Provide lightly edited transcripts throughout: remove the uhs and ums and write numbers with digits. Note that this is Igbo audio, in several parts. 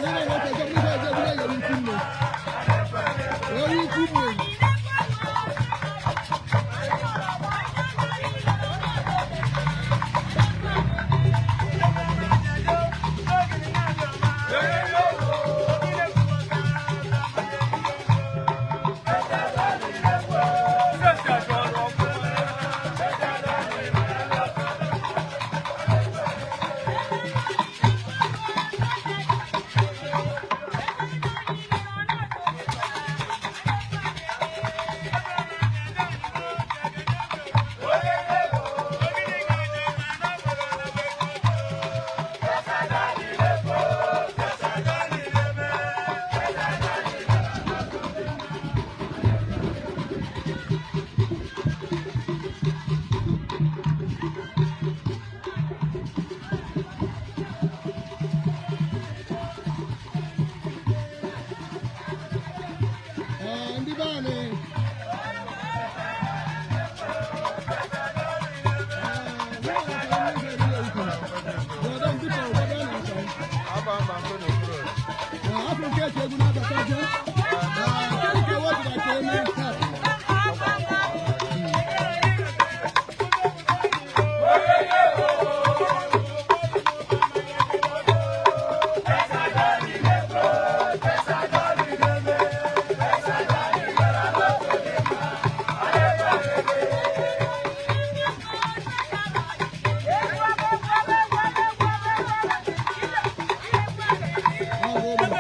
Nínú nwoke jẹ́ ihe ọjọọ bụrụ ewu ikwu nne. Ewu ikwu nne. Ee, ndị be anyị. Afọ nke eji egwu na-abata jee. Ee, nke wepụta ka eme taa. Ọ bụ ụmụ.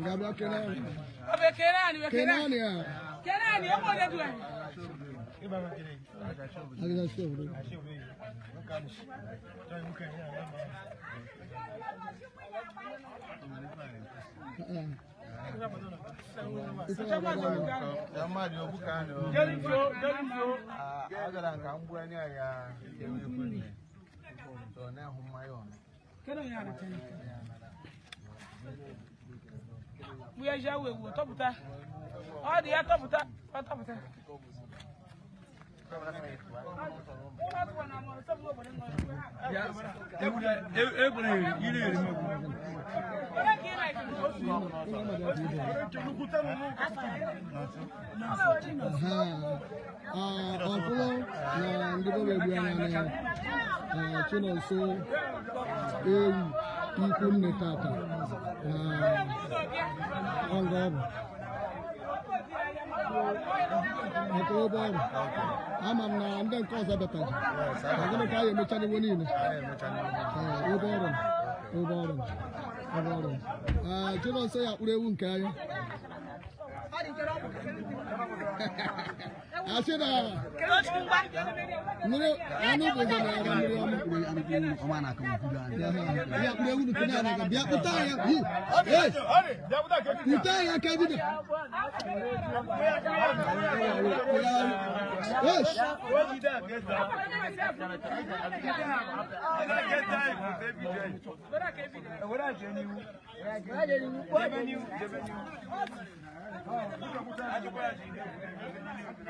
Ga-abịa kene. Kene a. Agịga si obodo. Ee. Ife na-agba Mmadụ okwu ka a agara ka m gbuo anya ya ewu ekwe nne ọ na-ahụ mmanya ọnụ. Ọ dị ya tọpụta, ọ tọpụta. Ọkụlụ na ndị bọba egbu anya na Chinonso ewu ikwu nne tata na ọngọ ọbụ maka ebe ọrụ ama m na ndị nke ọzọ bataji na gịnị ka anyị emecha n'iwe niile. Ee, ebe ọrụ ebe ọrụ ebe ọrụ. Ee, Chinonso ya kpụrụ ewu nke anyị asị na mmiri anụ bụ ụzọ na-aga mmiri ọma. Ya kpụrụ ewu nke na-aga bịa kpụta ya yi ee kpụta ya ka ebido. Yes.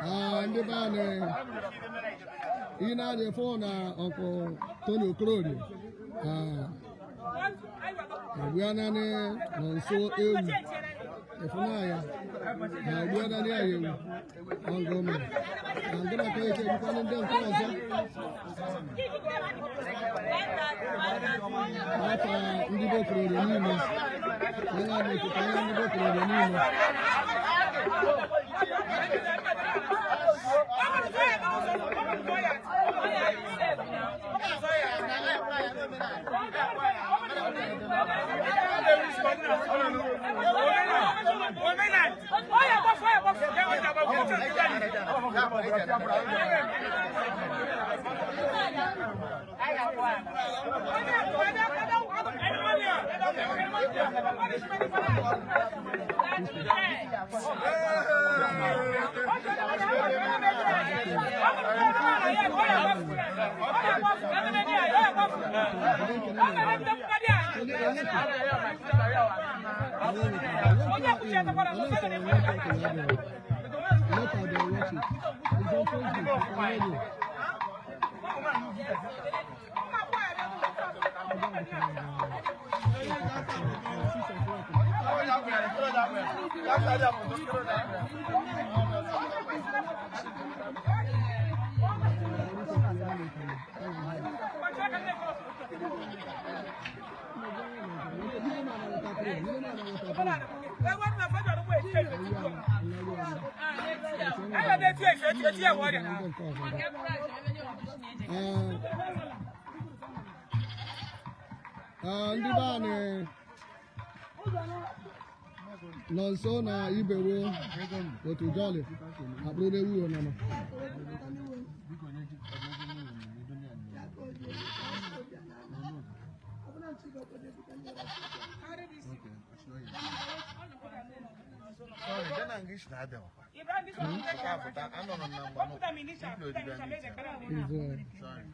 Ah, ndị be anyị ị na-adị fụ na ọkụ Tony Okororie egbuananị nọ nso ewu ịfụnanya na egbuananị ya ewu ọgụ mere na ndị maka eke egbukwanụ ndị nke ọzọ n'afa ndị be Okororie niile onye na-adị anya ndị be Okororie niile. Later they watch it. It's on Facebook. It's on radio. Ee, ndị be anyị nọ nso na ibewo otu jọlị akpụrụ n'ewu ọnọnọ. Sorry, then English na abịa ọkwa. Apụta, anọrọ m na mgba m. Is, Sorry.